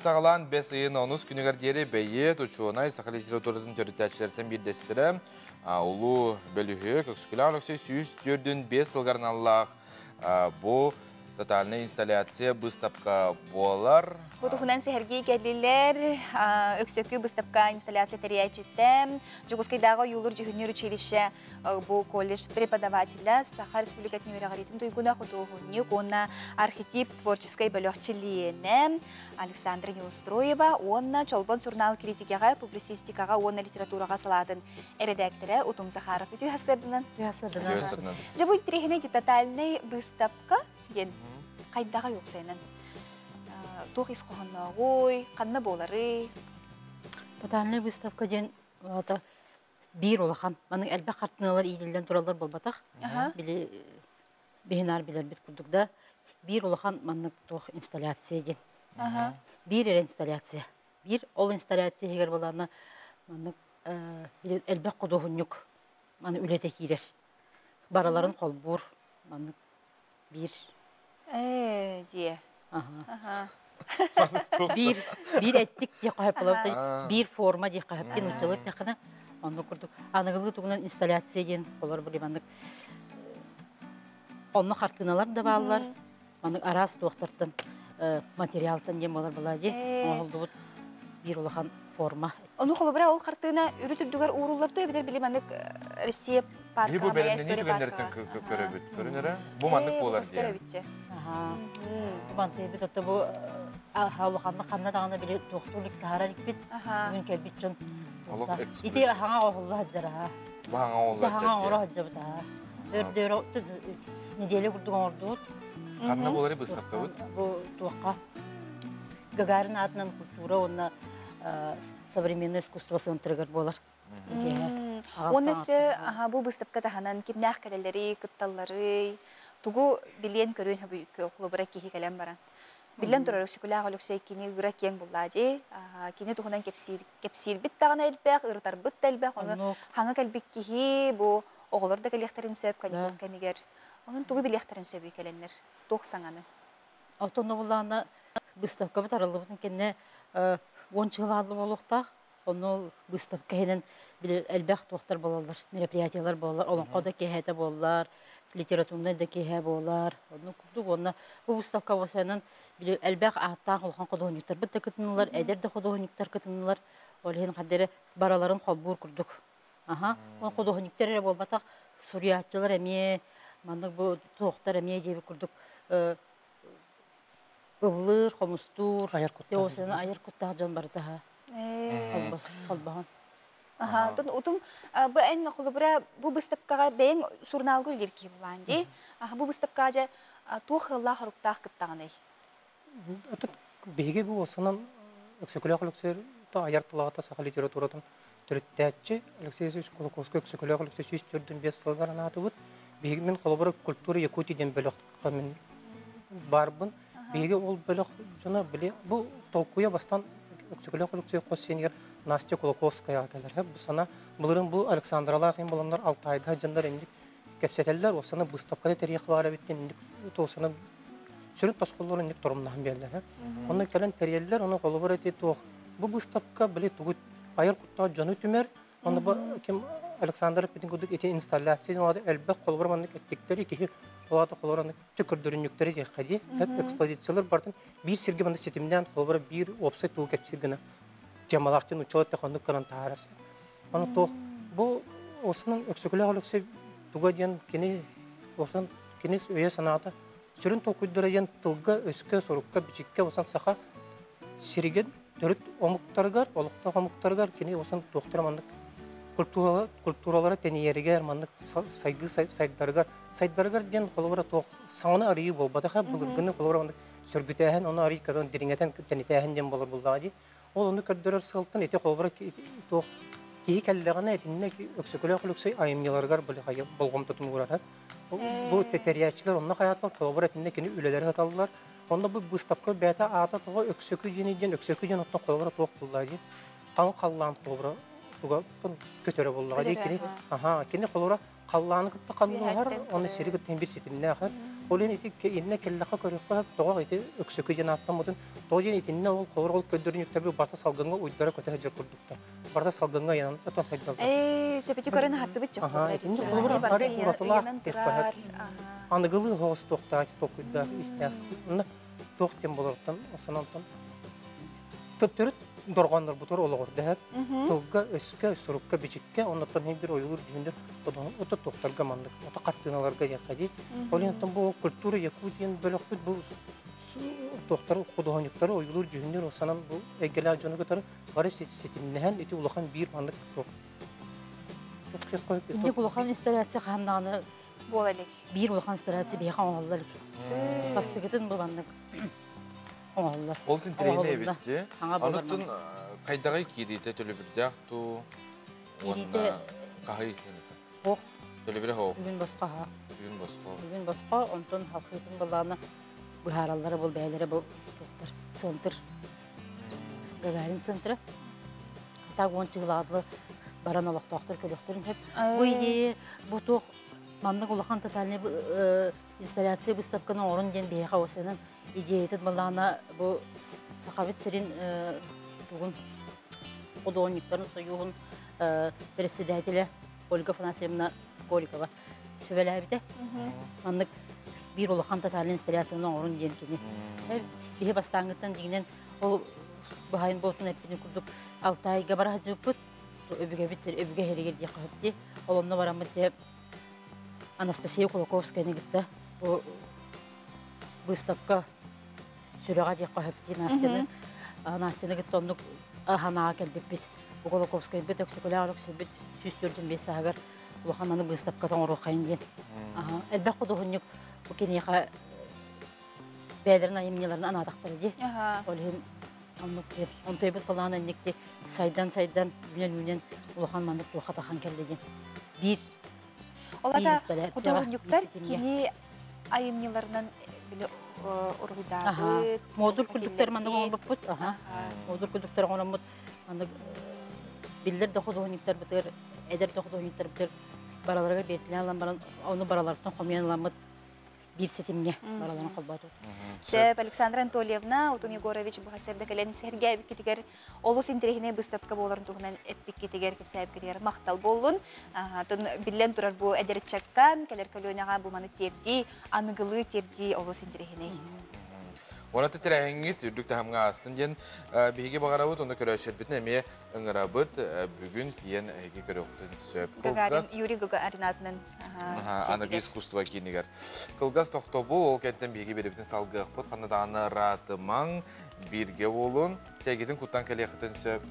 Саҕалаан бэс ыйын онус күнүгэр диэри бэйиэт, учуонай, саха литературатын төрүттээччилэртэн биирдэстэрэ улуу бөлүһүөк Өксөкүлээх Өлөксөй 145 сылгар аналлаах бу тотальная инсталляция быыстапка буолар. Бу туһунан сэһэргии кэллилэр. Өксөкү быыстапка инсталляция тэрийээччитэ, Дьокуускайдааҕы ойуулуур дьүһүннүүр училище бу колледж преподавателя, Саха Республикатын үөрэҕириитин туйгуна, худуоһунньук уонна архетип творческай бөлөх чилиэнэ Александра Неустроева уонна Чолбон сурунаал критикэҕэ, публицистикаҕа уонна литератураҕа салаатын эрэдээктэрэ Утум Захаров. Үтүө сарсыарданан. Үтүө сарсыарданан. Дьэ бу интэриэһинэй тотальнай быыстапка диэн хайдаҕай уопсайынан? Туох ис хоһооннооҕуй, ханна буоларый? Тотальнай выставка диэн биир улахан маннык элбэх хартыыналар иитиллэн тураллар буолбатах. Били биһинаар билэрбит курдук да биир улахан маннык туох инсталляция диэн. Биир эрэ инсталляция. Биир ол инсталляция иһигэр буолаана маннык элбэх худуоһунньук маны үлэтэ киирэр. Бараларын холбуур маннык биир Ээ, дьиэ. Аха. Биир биир эттик диэххэ сөп буолар, биир форма диэххэ сөп диэн нууччалыы эттэххинэ, оннук курдук. Аныгылыы тугунан инсталляция диэн олор били маннык онно хартыыналар да бааллар, маннык араас туохтартан материалтан диэн буолар была дии оҥоһуллубут биир улахан форма. Ону холобура ол хартыына үрүт үрдүгэр ууруллар дуо эбэтэр били маннык Россия Биһи бу бэлэмнэнии түгэннэриттэн көрөбүт. Көрүн эрэ, бу маннык буолар диэн. Бу мантыйбыт ото бу улаханнык ханна даҕаны били туохтуур таһаарар икпит. Бүгүн кэлбит дьон. Ити хаҥа оһулла сылдьар аха. Бу хаҥа оһулла Хаҥа оҥоро сылдьабыт аха. Өрдөөрө неделя курдук оҥордубут. Ханна буолары быыстапкабыт? Бу туохха Гагарин аатынан культура уонна современное искусство центрыгар буолар. Уонна өссө бу быыстапка таһынан кимнээх кэлэллэрий, кытталларый, тугу билиэн көрүөн холобура киһи кэлэн баран. Биллэн турар, Өксөкүлээх Өлөксөй кини ыыра киэҥ буллаа дии. Кини туһунан кэпсиир, кэпсиирбит даҕаны элбэх, ырытарбыт да элбэх. Ону хаҥа кэлбит киһи бу оҕолор да кэлиэхтэрин сөп каникул кэмигэр. Онон тугу билиэхтэрин сөбүй кэлэннэр? Туох саҥаны? Оттон буллаана быыстапкабыт арыллыбытын кэннэ уон чыһылааллы буолуохтаах. Онно быыстапка иһинэн били элбэх туохтар буолаллар, мероприятиелар буолаллар, олоҥхо да киэһэтэ буоллар, литературнай да киэһэ буолар. Оннук курдук уонна бу выставка уосайынан били элбэх ааттаах улахан худуоһунньуктарбыт да кытыннылар, эдэр да худуоһунньуктар кытыннылар. Ол иһин ханна эрэ бараларын холбуур курдук. Аха, ол худуоһунньуктар эрэ буолбатах, суруйааччылар эмиэ, маннык бу туохтар эмиэ диэбит курдук ыллыыр, хомустуур, айар куттаах, айар куттаах дьон барыта холбоһон. Аха, утум бу эн холобура бу быыстапкаҕа бэйэҥ сурунаалга үлэлиир киһи булаан дии. Аха, бу быыстапкаҕа дьэ туох ыаллаах-хоруктаах кыттаҕыный? Отут биһиги бу уосанан Өксөкүлээх Өлөксөй айар тылаҕата саха литературатын төрүттээччи Алексей Васильевич Кулаковскай Өксөкүлээх Өлөксөй 145 сылыгар анаатыбыт. Биһиги мин холобура культура Якутии диэн бөлөххө мин баарбын. Биһиги ол бөлөх дьоно били бу толкуйа бастан Өксөкүлээх Өлөксөй хос сиэнигэр Настя Кулаковскаяҕа кэлэр. Бу сана былырын бу Александралаах им боланнар Алтайга дьоннор инник кэпсэтэллэр, осана быыстапкада тэриэх баар эбит инник туосана сүрүн тосхоллор инник торумнаһан биэрэллэр. Онно кэлэн тэрийэллэр, ону холобур эти туох бу быыстапка били тугу айар куттаах дьону түмэр, Онно бу ким Александр эппитин курдук ити инсталляция олата элбэх холобур маннык эттиктери киһи олата холобур аннык көрдөрүнньүктэри диэххэ дии. Экспозициялар бартын биир сиргэ маннык ситимнээн холобура биир уопсай тугу кэпсиир гына темалаах диэн учуол оннук гынан таһаарарса. Ону туох бу осунан Өксөкүлээх Өлөксөй туга диэн кини осан кини өйө санаата сүрүн толкуйдара диэн тылга, өскө, сурукка, бичиккэ осан саха сиригин төрүт омуктарыгар, олохтоох омуктарыгар кини осан туохтара маннык культуралара тэнийэригэр, маннык сайдыы сайдарыгар, сайдарыгар диэн холобура туох саҥаны арыйыы буолбатаха, былыргыны холобура маннык сөргүтээһин, ону арый көрөн дириҥэтэн тэнитээһин диэн болор буллаҕа дии. Ол ону көрдөрөр сыалтан ити холобура туох киһи кэллэҕинэ итиннэ Өксөкүлээх Өлөксөй айымньыларыгар болҕомтотун уурар. Бу тэрийээччилэр онно хайаатылар холобура итиннэ кини үлэлэри саталлар. Онно бу быыстапка бэйэтэ аата тоҕо Өксөкү диэни диэн Өксөкү диэн оттон холобура туох буллаа дии. Хаҥ халлаан холобура туга көтөрө буллаҕа дии. Кини аха кини холобура халлааны кытта ханныһар, оны сири кытта бир ситимнээх. Ол иһин ити иннэ кэллэххэ көрүөххэ тоҕо ити Өксөкү диэн ааттаммытын, тоҕо диэн итиннэ ол холор ол көрдөрүнүктэрбит барыта салгыҥҥа уйдара көтө сылдьар курдуктар. Барыта салгыҥҥа ыйанан отон хайдаллар. Ээ, сөпүтү көрөн аһаттыбыт чох. Аха, итинник холобура бары уратылаах диэххэ аныгылыы оһоҕос туохтаах толкуйдаах истээх. Онно туох диэн болоруттан осононтон төрүт дорҕооннорбутугар олоҕор дэһэр тылга, өскө, сурукка, бичиккэ, оннуттан иһин бир ойуулуур дьүһүннэр ото туохтарга маннык, ото хартыыналарга диэххэ дии. Ол иһин бу культура Якутии бөлөхпүт бу туохтары, художниктары, ойуулуур дьүһүннэр санан бу эйгэлээх дьону кытары бары ситимнэһэн ити улахан биир маннык туох Инник улахан инсталляция хаһан буола илик. Биир улахан инсталляция биһиэхэ оҥоһуллар. Бастакытын бу маннык оҥоһуллар. Ол син тирэһинэ эбит. Саҥа буолар. Онуттан хайдаҕай киириитэ төлөбүрдээх туу уонна хаһый Ох. Төлөбүрэ хоох. Бүгүн босхо аха. Бүгүн босхо. Бүгүн босхо, онтон халхыытын былаана быһаараллара бұл бэйэлэрэ бұл туохтар центр. Гагарин центра. Так он чыгылаадылы баран олохтоохтор көрөхтөрүн хөп. Бу идея бу туох маннык улахан тотальный инсталляция выставканы оҥорун диэн биһиэхэ осенан идеятын былаана бу Сахабыт сирин тугун художниктарын союһун председателя Ольга Афанасьевна Скорикова сүбэлээбитэ. Маннык биир улахан тотальный инсталляцияны оҥорун диэн кини. Биһи бастааҥҥыттан дьиҥинэн ол баһайын буолтун эппитин курдук Алтайга бара сылдьыбыппыт. Өбүгэбит сир өбүгэ иһэригэр диэххэ сөп дии. Ол онно бараммыт дьэ Анастасия Кулаковскаяны кытта бу выставка сүрэҕэ диэххэ сөп дии Настяны. Настяны кытта оннук аһанааҕа кэлбиппит. Бу Кулаковскайбыт Өксөкүлээх Өлөксөйбүт 145 сааһыгар улахан аны выставката оҥоруоххайын диэн. Элбэх худуоһунньук бу киниэхэ бэйэлэрин айымньыларын анаатахтара дии. Ол иһин оннук диэн. Онтуйбут былаан инникти сайдан-сайдан үүнэн-үүнэн улахан маннык туохха тахан кэллэ диэн. Биир Ол ата худуоһунньуктар кини айымньыларынан били уруһуйдаабыт. Модуль курдуктар маннык оҥорбуппут. Модуль курдуктар оҥороммут маннык биллэр да худуоһунньуктарбытыгар, эдэр да худуоһунньуктарбытыгар бараларыгар биэртилээн ылан баран, ону бараларыттан хомуйан ыламмыт биир ситимҥэ бараларын холбоотубут. Сөп, Александра Анатольевна, Утум Егорович бу сэрдэ кэлэн сэргээбиккитигэр олус интэриэһинэй быыстапка буоларын туһунан эппиккитигэр, кэпсээбиккитигэр махтал буоллун. Биллэн турар бу эдэр ыччакка, кэлэр көлүөнэҕэ бу маны тиэрдии, аныгылыы тиэрдии олус интэриэһинэй. Уонна тэрээһиҥҥит үрдүк таһымҥа аастын диэн биһиги баҕарабыт, онно көрөөччүлэрбитин эмиэ ыҥырабыт. Бүгүн тиийэн эһиги көрүөххүтүн сөп. Гагарин, Юрий Гагарин аатынан Аныгы искусство киинигэр. Кылгас тохтобул, ол кэнтэн биһиги биэрбитин салгыахпыт. Ханна даҕаны ыраатымаҥ, бииргэ буолун. Чэйгитин куттан кэлиэххитин сөп.